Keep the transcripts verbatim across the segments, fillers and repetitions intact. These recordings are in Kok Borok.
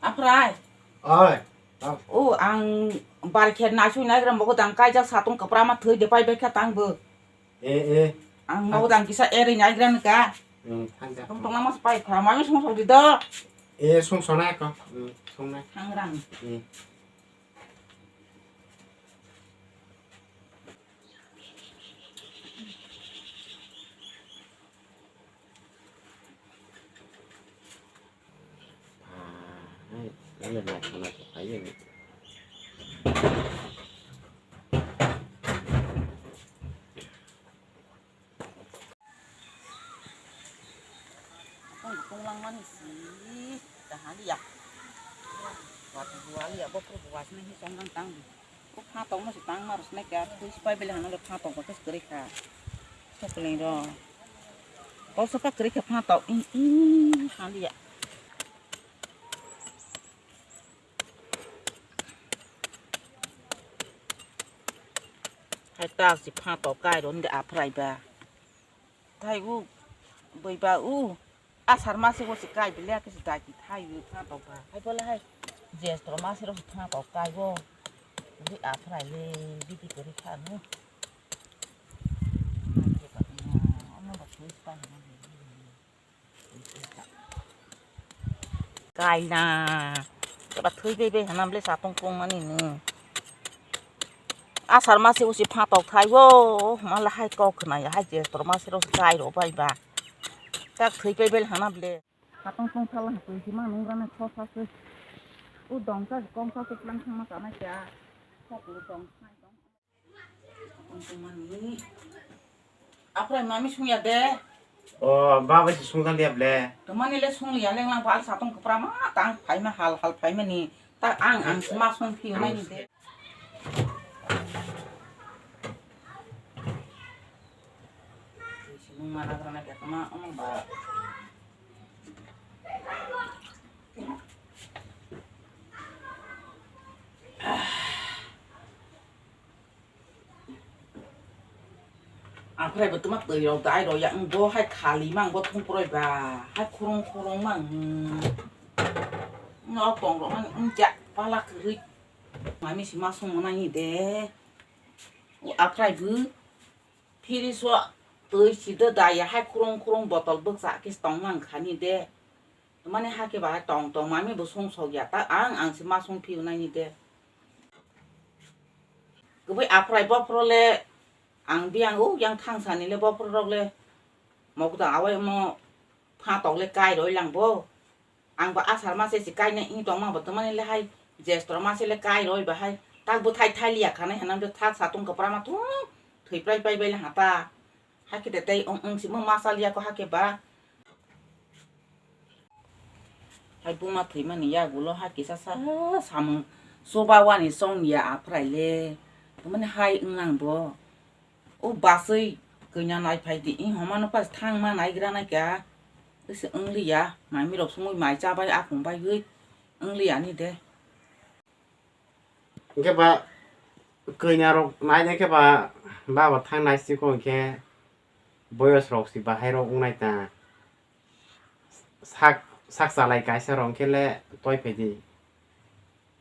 Aphrai. Oi. Tang. O, ang bar khe naisui naigra mogo dang kaijak satung kwprama thwi de pai bai kha tang bo. E, e. Ang mogo dang kisa eri naigra naka. Hmm, tang jak. Tong tong mas pai kha, mami sung sok di do. E, sung sonai ko. Hmm, sung nai. Tang rang. Hmm. Tong tong langmani si kahaliya. Wat bualiya, bopro buasini hi tong lang tang. O pha tokma se tang mar sene kya, twi sipai bele hano le pha tok bakhe kwrwi kha. Sokling ro. Kol soka kwrwi kha pha tok, i, i, haliya. Hai tak si pha tok kai ro nde aphrai ba. Thai u, bui ba u. Asar masi o si kai bele ke si dai ki thai u pha tok ba. Hai bole hai. Jestro masi ro pha tok kai o. Ri aphrai le bidi kori kha nu. Ano ba thui pa. Kaina. Keba thwi bei bei hanam le satong tong mani ni. Asar masi usi pha tok thai o. Mala hai kok khna ya hai jestro masi ro kai ro bai ba. Tak thwi bei bei hanam le. Satong tong thala ha twi si ma nung rana kho sa se. U dong sa kong sa se plan thang ma sa na kya. Kok lu dong sa dong. Tongmani. Aphrai mami sungya de. O, baba si sungkha liya ble. Tongmani le sungliya lenglang bal satong kwprama tang phaima hal hal phaimani. Ta ang ang sima sung phi nai ni de. Sinung mana krana kya kama ono ba. Aphrai bo tuma twi rok dai rok ya, bo hai khali mang bo thung poroi ba, hai khurung khurung mang. No tong rok mang ja pala kwrwi. Mami si ma sung nai de. O aphrai bo phiri so twi si da da ya, hai khurung khurung botol bwkcha khe tong mang khani de. Mani hake ba tong tong mami bo sung sok ya ta ang ang se ma sung phiu nai ni de. Kubui aphrai bophro le ang biyang o yang thang sani le bophro rok le mokdang awai mo pha tok le kai roi lang bo. Ang ba asar ma se si kai na ing tong ma bo tong mani le hai jestro ma se le kai roi ba hai tak bo thai thai liya khanai hanam de thak satung kwprama thung thwi prai pai bai le hata. Hake de tei ong ong si mo ma sa liya ko hake ba. Hai buma thwimani yagulo hai kisa sa samung chuba wani chong ya aphrai le. Tamani hai wng nang bo. O basui kanya nai phai di, i homa no pas thang ma nai gra nai kya. Ese wng li ya, mami rok sumui mai cha bai akung bai gui wng li ya ni de. Hingke ba kanya rok nai nai khe ba baba thang nai si ko hingke boyos rok si bahai rok wng nai ta. Sak, sak chalai kaisa rok khe le toi phai di.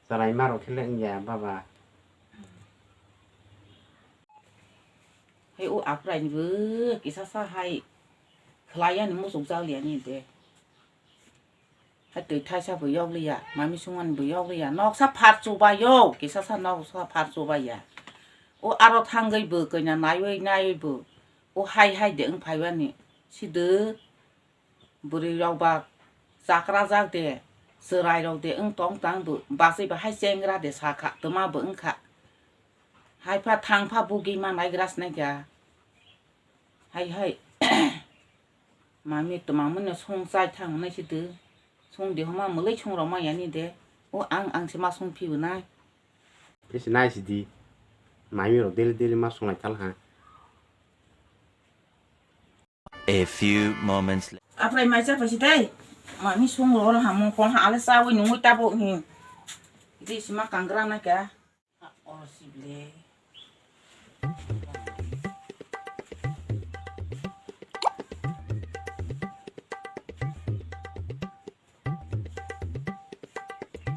Chalai ma rok khe le wngya baba. Hai o aphrai ni bo kisa sa hai khlai ya ni muchuk jak liya ni de. Hai twi thaisa bo yok liya, mami sungmani bo yok liya. Noksa phar chubai yo, kisa sa noksa phar chubai ya. O aro thangwi bo kanya naiwi naiwi bo. O hai hai de wng phai bani. Side. Bwrwi rok ba chakra jak de, chwrai rok de wng tong tang bo, bachwi ba hai chengra de sa kha, twma bo wng kha. Hai pha thang pha bugi ma nai gra sinai kha. Hai hai. Mami twma mano song chai thang nai si de. Song de homa mwlwi song rok ma ya ni de. O ang ang se ma song phi bo nai. Isi nai si di. Mami rok daily daily ma song lai thal ha. A few moments later. Aphrai mai cha phaisi tei. Mami sung ro la hamung kong ha ale chawi nungwi tabo hi. Di sima kangra na kya. Oro sible.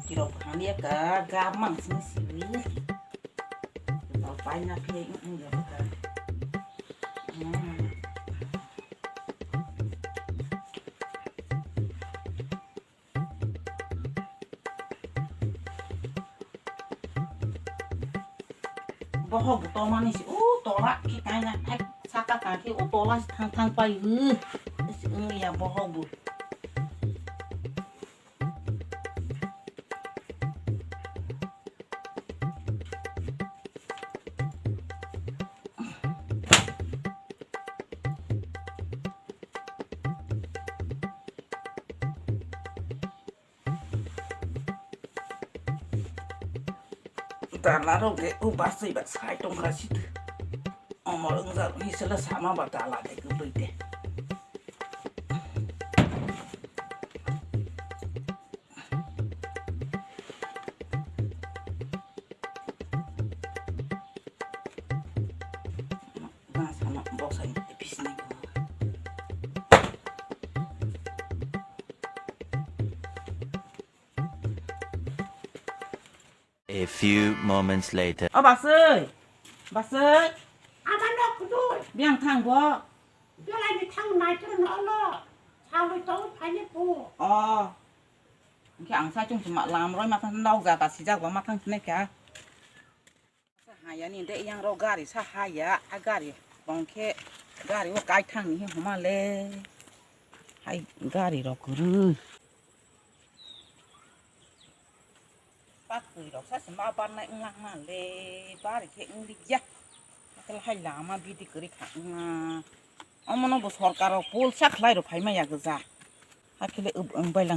Kirok hamya ka gap mang sini sini. Tau pai na phi ung ung ya ka. Hmm. Bohok bo tongmani se o tola khe kaina hai saka ka khe o tola se thang thang pai o. Ese wng ya bohok bo. Dala rok de o basui ba sai tongkha si. Omor wngjak ni sele sama ba dala de kwbui de. Bwsano boksaini tei bisinai tongo. A few moments later. O basui, basui. Ama nok kudu. Biang thang bo. Belai ni thang nai tro no lo. Salui tong phai ni pu. O. Hingke ang sai chung chuma lam roi ma thang nok jata sijak bo ma thang sinai kha. Sa haya ni de yang ro gari sa haya a gari bong khe gari o kai thang ni homa le hai gari rok kwrwi. Pak twi rok sa se ma ban nai wng lang ma le bari khe wng li ya. Akel hai lama bidi kwrwi kha wng na omo no bo sorkar rok pol sa khlai rok phai ma ya gwja. Hakhe le wng bai lang.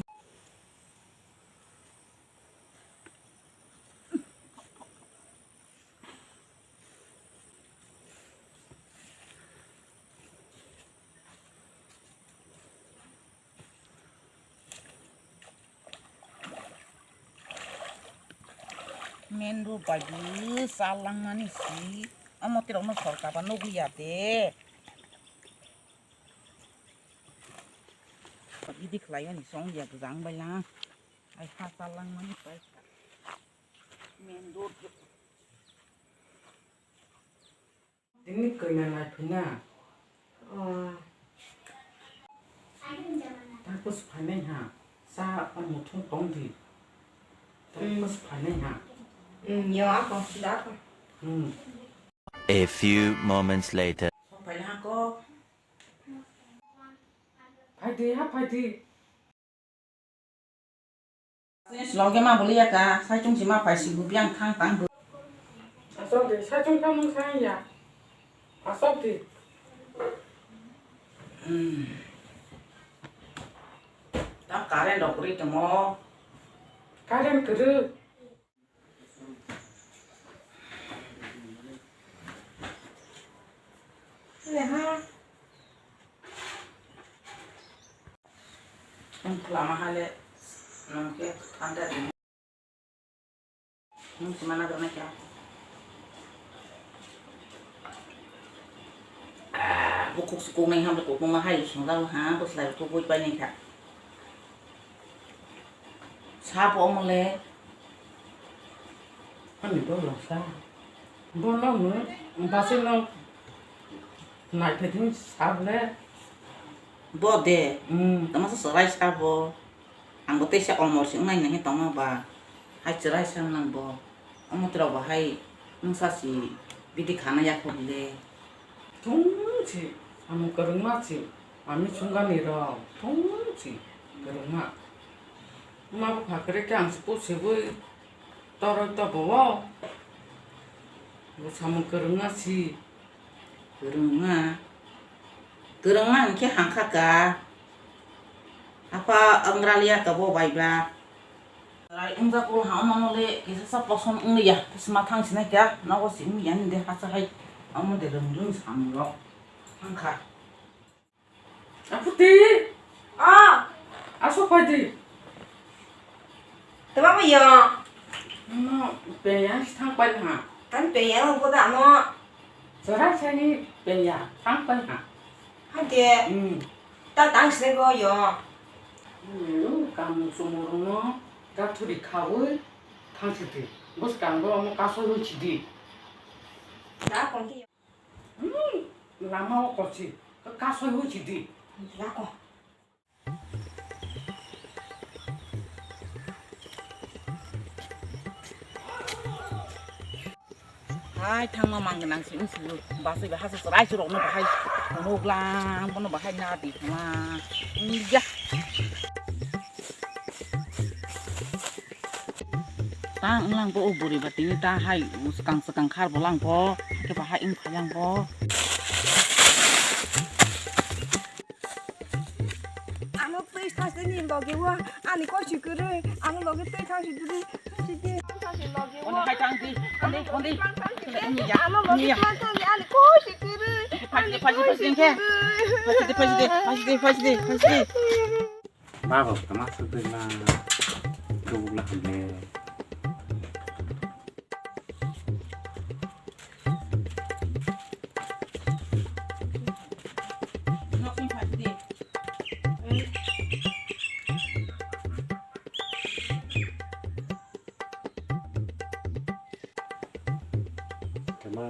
Main road bai bo chalangmani si, omo tirok no sorkar ba nugwi ya de. Bidi khlai ani song ya bwjang bai lang. Ai ha chalangmani pai. Main road. Tini koi na nai phina. Oh. Tapos phainai ha. Sa muthung tong di. Tapos phainai ha. Hmm, yo ako, da ako. Hmm. A few moments later. Phainai ha ko. Phai di ha, phai di. Loge ma boliya ka, saichung si ma pai si gubiang thang tang bo. Asok di, saichung tang mung sang ya. Asok di. Hmm. Ta current rok kwrwi tongo. Current kwrwi. Leha. Ang lama hale nang ke thanda di. Nung si mana gana kya? Ah, bukuk sukuk nai hamle kuk ma hai sungdal ha, bus lai kuk bui pai nai kha. Sabo omo le. Ani bo lo sa. Bo no mu, basi no nai phe thung sab le. Bo de. Hmm. Tama sa sorai sabo. Ang bo teisa omor si wngnai nai he tongma ba. Hai chwrai sa nang bo. Omo tirok bo hai nung sa si bidi khana ya kho le. Thung si, samung kwrwngma si, mami chunggani rok, thung si, kwrwngma. Ma bupha kwrwi khe ang se pusiwi toroi tobo o. Bo samung kwrwngma si. Kwrwngma. Kwrwngma hinkhe hangkha ka. Apha wngra liya ka bo bai ba. Rai wngjakgo ha, omo no le kisa sa poson wng ya, sma thang sinai kha, nogo si wng ya, nini de hasa hai, omo de rwng rwng samung rok thang kha. Aputi! Ah! Asok pai di. Tama bo yo? Omo peya thang pai ha. Ani peya bo da mo. Chora sani peya thang pai ha. Hade. Hmm. Ta tang sinai bo yo. Hmm, kamu sumurung no. Kathuri khawi thangsi di. Bwskango omo kasoi hoi si di. Da kon ki. Hmm, lama o kochi. Kasoi hoi si di. Da kon. Hai, thangma mang gwnang si wngsugo. Basai bai hasa chwrai chwrokno bahai. Nuklang bono bahai nadi thangma. Wngya. Ta wnglang bo o bwrwi ba tini ta hai swkang swkang khar bo lang bo. Hakhe bahai wng phai lang bo. Ano twi thangsi ni logi o ani kosi kwrwi, ano logi twi thangsi duri, thangsi di, thangsi logi o. Oni hai thang di, oni, oni. Ano logi twi thangsi ani kosi kwrwi. Phaidi, phaidi, phaidi, phaidi. Phaidi, phaidi, phaidi, phaidi, phaidi. Baba, tama sudena. Dubuk la hamle. Kema.